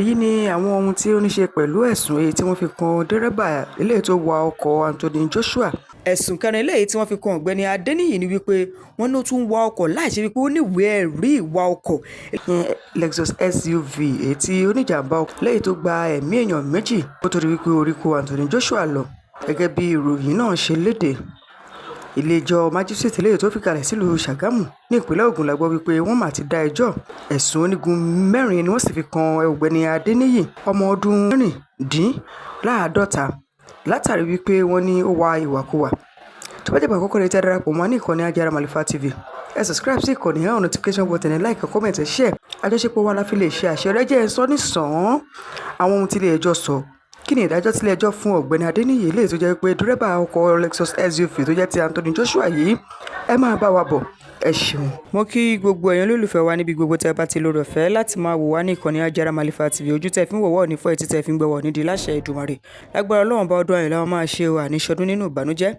Èyí ni àwọn ohun tí ó ní ṣe pẹ̀lú ẹ̀sùn èyí tí wọ́n fi kan dẹ́rẹ́bà eléyìí tó wa ọkọ̀ Anthony Joshua. Ẹ̀sùn kẹrin eléyìí tí wọ́n fi kan ọ̀gbẹ́ni Adéníyì ni wípé wọ́n ní ó tún wa ọkọ̀ láìṣe wípé ó níwèé ẹ̀rí ìwà ọkọ̀. Lexus SUV èyí tí oníjàmbá ọkọ̀ lẹ́yìn tó gba ẹ̀mí èèyàn 2 kó tó di wípé orí kó Anthony Joshua lọ, gẹ́gẹ́ bí ìròyìn náà ṣe léde. Ilé-ẹjọ́ májísrèétì eléyìí tó fìkàlẹ̀ sílùú Ṣàgámù ní ìpínlẹ̀ Ògùn la gbọ́ wípé wọ́n mà ti dá ẹjọ́. Ẹ̀sùn onígun mẹ́rin ni wọ́n sì fi kan ọ̀gbẹ́ni Adéníyì, ọmọ ọdún 46, látàrí wípé wọ́n ní ó wa ìwàkuwà. Tó bá jẹ́ ìgbà àkọ́kọ́ rẹ̀ tí ẹ darapọ̀ mọ́ ní ìkànnì Ajára Màlífà TV, ẹ subscribe sí ìkànnì ẹ̀, notification button, ẹ like, comment, ẹ share. Àjọṣepọ̀ wa la fi lè ṣe àṣeyọrí. Ẹ jẹ́ ẹ sọ ní sàn-án àwọn ohun tí ilé ẹjọ́ sọ. Kí ni ìdájọ́ tí ilé ẹjọ́ fún ọ̀gbẹ́ni Adéníyì eléyìí tó jẹ́ pé dírẹ́bà ọkọ̀ Lexus SUV tó jẹ́ ti Anthony Joshua yìí? Ẹ máa bá wa bọ̀. Ẹ ṣeun. Mo kí gbogbo ẹ̀yin olólùfẹ́ wa níbi gbogbo tẹ́ bá ti lórí ọ̀fẹ́ láti máa wò wá ní ìkànnì Ajára Màlífà TV. Ojú tẹ́ fi ń wọ̀wọ́ ní fọ́, etí tẹ́ fi ń gbọ́wọ́ nídìí láṣẹ Èdùmàrè. Lágbára Ọlọ́run bá, ọdún ayọ̀ làwọn máa ṣe o, àníṣọdún nínú ìbànújẹ́.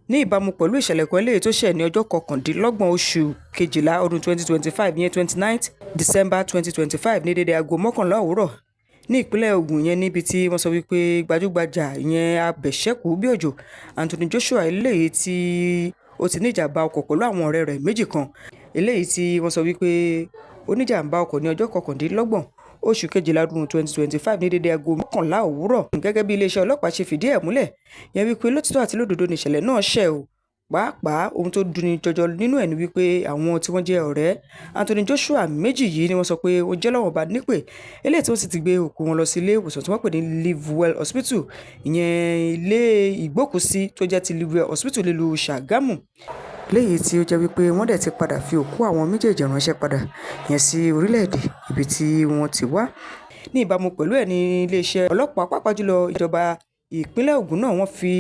Ní ìbámu pẹ̀lú ìṣẹ̀lẹ̀ kan eléyìí tó ṣẹ̀ ní ọjọ́ 29 oṣù kejìlá ọdún 2025, ìyẹn 29 December 2025, ní dédé aago 11 òwúrọ̀ ní ìpínlẹ̀ Ògùn yẹn, níbi tí wọ́n sọ wípé gbajúgbajà ìyẹn abẹ̀ṣẹ́kù bí òjò Anthony Joshua eléyìí tí ó ti ní ìjàmbá ọkọ̀ pẹ̀lú àwọn ọ̀rẹ́ rẹ̀ méjì kan, eléyìí tí wọ́n sọ wípé ó ní ìjàmbá ọkọ̀ ní ọjọ́ 29 oṣù kejìlá ọdún 2025 ní dédé aago 11 òwúrọ̀. Gẹ́gẹ́ bí iléeṣẹ́ ọlọ́pàá ṣe fìdí ẹ̀ múlẹ̀ yẹn wípé lótìtọ́ àti lódodo ní ìṣẹ̀lẹ̀ náà ṣẹ̀ o. Pàápàá, ohun tó dunni jọjọ nínú ẹ̀ ni wípé àwọn tí wọ́n jẹ́ ọ̀rẹ́ Anthony Joshua méjì yìí ni wọ́n sọ pé ó jẹ́ lọ́wọ́ bá nípè, eléyìí tí wọ́n sì ti gbé òkú wọn lọ sí ilé ìwòsàn tí wọ́n pè ní Livewell Hospital, ìyẹn ilé ìgbókùúsí tó jẹ́ ti Livewell Hospital nílùú Ṣàgámù, léyìí tí ó jẹ́ wípé wọ́n dẹ̀ ti padà fi òkú àwọn méjèèjì ránṣẹ́ padà yẹn sí orílẹ̀-èdè ibi tí wọ́n ti wá. Ní ìbámu pẹ̀lú ẹ̀ ní iléeṣẹ́ ọlọ́pàá, pàápàá jùlọ ìjọba ìpínlẹ̀ Ògùn náà, wọ́n fi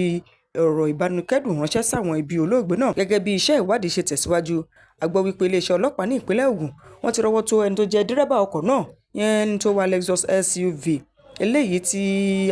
ọ̀rọ̀ ìbánikẹ́dùn ránṣẹ́ sáwọn ẹbí olóògbé náà. Gẹ́gẹ́ bí iṣẹ́ ìwádìí ṣe tẹ̀síwájú, a gbọ́ wípé iléeṣẹ́ ọlọ́pàá ní ìpínlẹ̀ Ògùn, wọ́n ti rọ́wọ́ tó ẹni tó jẹ́ dírẹ́bà ọkọ̀ náà yẹn tó wa Lexus SUV eléyìí tí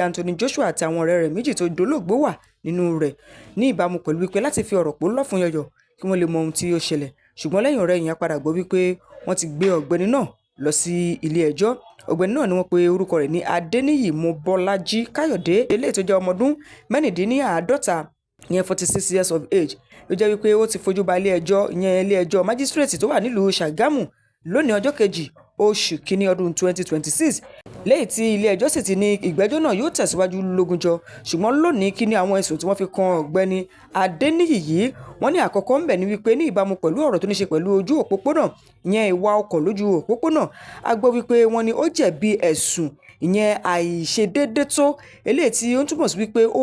Anthony Joshua àti àwọn ọ̀rẹ́ rẹ̀ méjì tó dolóògbé wà nínú rẹ̀, ní ìbámu pẹ̀lú wípé láti fi ọ̀rọ̀ pò lọ́fun yọ̀yọ̀ kí wọ́n lè mọ ohun tí ó ṣẹlẹ̀. Ṣùgbọ́n lẹ́yìn ọ̀rẹyìn, a padà gbọ́ wípé wọ́n ti gbé ọ̀gbẹ́ni náà lọ sí ilé ẹjọ́. Ọ̀gbẹ́ni náà ni wọ́n pe orúkọ rẹ̀ ní Adéníyì Mobọ́lájí Káyọ̀dé, eléyìí tó jẹ́ ọmọ ọdún 46, ìyẹn 46 years of age, ló jẹ́ wípé ó ti fojú ba ilé ẹjọ́, ìyẹn ilé ẹjọ́ májísírèètì tó wà nílùú Ṣàgámù, lónìí ọjọ́ 2 oṣù kínní ọdún 2026, lẹ́yìn tí ilé ẹjọ́ sì ti ní ìgbẹ́jọ́ náà yóò tẹ̀síwájú lógúnjọ́. Ṣùgbọ́n lónìí, kí ni àwọn ẹ̀sùn tí wọ́n fi kan ọ̀gbẹ́ni Adéníyì yìí? Wọ́n ní àkọ́kọ́ ńbẹ̀ ni wípé ní ìbámu pẹ̀lú ọ̀rọ̀ tó ní ṣe pẹ̀lú ojú òpópónà, ìyẹn ìwà ọkọ̀ lójú òpópónà, a gbọ́ wípé wọ́n ní ó jẹ̀bi ẹ̀sùn ìyẹn àìṣedéédé tó, eléyìí tí ó ń túmọ̀ sí wípé ó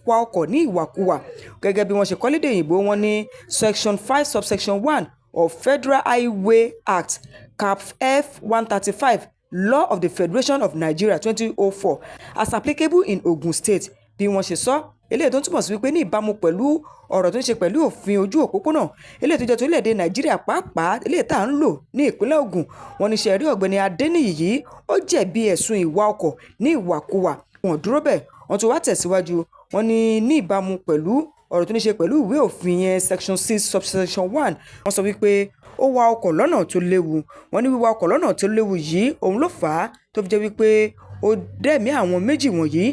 wa ọkọ̀ ní ìwàkuwà. Gẹ́gẹ́ bí wọ́n ṣe kọ lédè òyìnbó, wọ́n ní section 5 subsection 1 of Federal Highway Act, Cap F 135, Law of the Federation of Nigeria, 2004, as applicable in Ogun State, bí wọ́n ṣe sọ. Eléyìí tó ń túmọ̀ sí wípé ní ìbámu pẹ̀lú ọ̀rọ̀ tó ń ṣe pẹ̀lú òfin ojú òpópónà eléyìí tó jẹ́ torílẹ̀-èdè Nàìjíríà, pàápàá eléyìí tá à ń lò ní ìpínlẹ̀ Ògùn, wọ́n ní ṣe rí ọ̀gbẹ́ni Adéníyì yìí, ó jẹ̀bi ẹ̀sùn ìwà ọkọ̀ ní ìwàkuwà. Wọn dúró bẹ́ẹ̀, wọ́n tún wá tẹ̀síwájú. Wọ́n ní ní ìbámu pẹ̀lú ọ̀rọ̀ tó ní ṣe pẹ̀lú ìwé òfin yẹn, section 6 subsection 1, wọ́n sọ wípé ó wa ọkọ̀ lọ́nà tó léwu. Wọ́n ní wíwa ọkọ̀ lọ́nà tó léwu yìí, òun ló fà á tó fi jẹ́ wípé ó dẹ̀mí àwọn méjì wọ̀nyí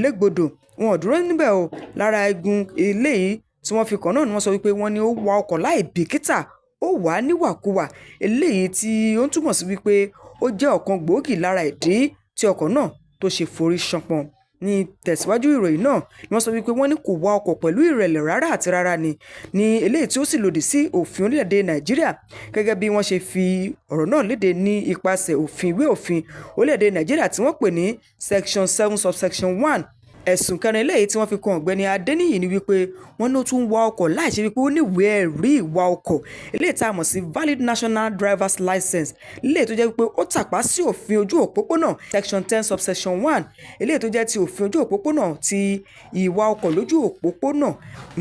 légbodò. Wọn ò dúró níbẹ̀ o. Lára igun eléyìí tí wọ́n fi kàn náà ni wọ́n sọ wípé wọ́n ní ó wa ọkọ̀ láì bìkítà, ó wà á níwàkuwà, eléyìí tí ó ń túmọ̀ sí wípé ó jẹ́ ọ̀kan gbòógì lára ìdí tí ọkọ̀ náà tó ṣe forí ṣánpọ́n. Ní tẹ̀síwájú ìròyìn náà ni wọ́n sọ wípé wọ́n ní kò wa ọkọ̀ pẹ̀lú ìrẹ̀lẹ̀ rárá àti rárá ni, ní eléyìí tí ó sì lòdì sí òfin orílẹ̀-èdè Nàìjíríà, gẹ́gẹ́ bí wọ́n ṣe fi ọ̀rọ̀ náà léde ní ipasẹ̀ òfin ìwé òfin orílẹ̀-èdè Nàìjíríà tí wọ́n pè ní section 7 subsection 1. Ẹ̀sùn kẹrin eléyìí tí wọ́n fi kan ọ̀gbẹ́ni Adéníyì ni wípé wọ́n ní ó tún wa ọkọ̀ láìṣe wípé ó ní ìwé ẹ̀rí ìwà ọkọ̀ eléyìí tá a mọ̀ sí valid national driver's license, eléyìí tó jẹ́ wípé ó tàpá sí òfin ojú òpópónà, section 10 subsection 1, eléyìí tó jẹ́ ti òfin ojú òpópónà ti ìwà ọkọ̀ lójú òpópónà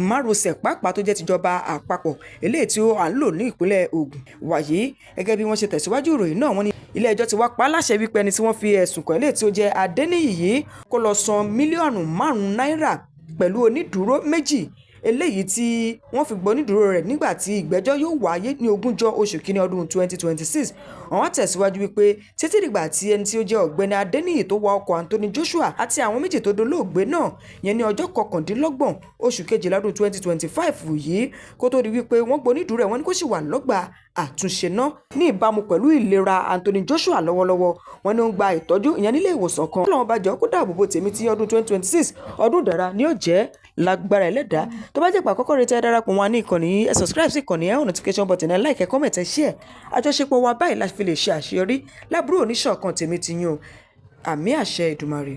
márosẹ̀, pàápàá tó jẹ́ tìjọba àpapọ̀ eléyìí tí à ń lò ní ìpínlẹ̀ Ògùn. Wàyí, gẹ́gẹ́ bí wọ́n ṣe tẹ̀síwájú ìròyìn náà, wọ́n ní ilé ẹjọ́ ti wá pa á láṣẹ wípé ẹni tí wọ́n fi ẹ̀sùn kàn, eléyìí tí ó jẹ́ Adéníyì yìí, kó lọ san 5 mílíọ̀nù náírà pẹ̀lú onídùúró méjì. Eléyìí tí wọ́n fi gbọ́ onídùúró rẹ̀ nígbà tí ìgbẹ́jọ́ yóò wáyé ní ogúnjọ́ oṣù kínní ọdún 2026. Wọ́n wá tẹ̀síwájú wípé títí dìgbà tí ẹni tí ó jẹ́ Ọ̀gbẹ́ni Adéníyì tó wa ọkọ̀ Anthony Joshua àti àwọn méjì tó dolóògbé náà yẹn ní ọjọ́ 29 oṣù kejìlá ọdún 2025 yìí, kó tó di wípé wọ́n gbọ́ onídùúró rẹ̀, wọ́n ní kó sì wà lọ́gbà àtúnṣe náà ní ìbámu pẹ̀lú ìlera Anthony Joshua lọ́wọ́lọ́wọ́. Wọ́n ní ó ń gba ìtọ́jú ìyẹn nílé ìwòsàn kan. Ọlọ́run bá jọ kó dáàbò bo tèmi tí ọdún 2026, ọdún ìdára ni ó jẹ́ lágbára ẹlẹ́dàá. Tó bá jẹ́ pé àkọ́kọ́ rẹ tẹ́ darapọ̀ wọn ní ìkànnì yìí, ẹ subscribe sí ìkànnì, ẹ on notification button, ẹ like, ẹ comment, ẹ share. Àjọṣepọ̀ wa báyìí la fi lè ṣe àṣeyọrí lábúrò oníṣọ̀kan tèmi ti yín o. Àmín, àṣẹ Èdùmàrè.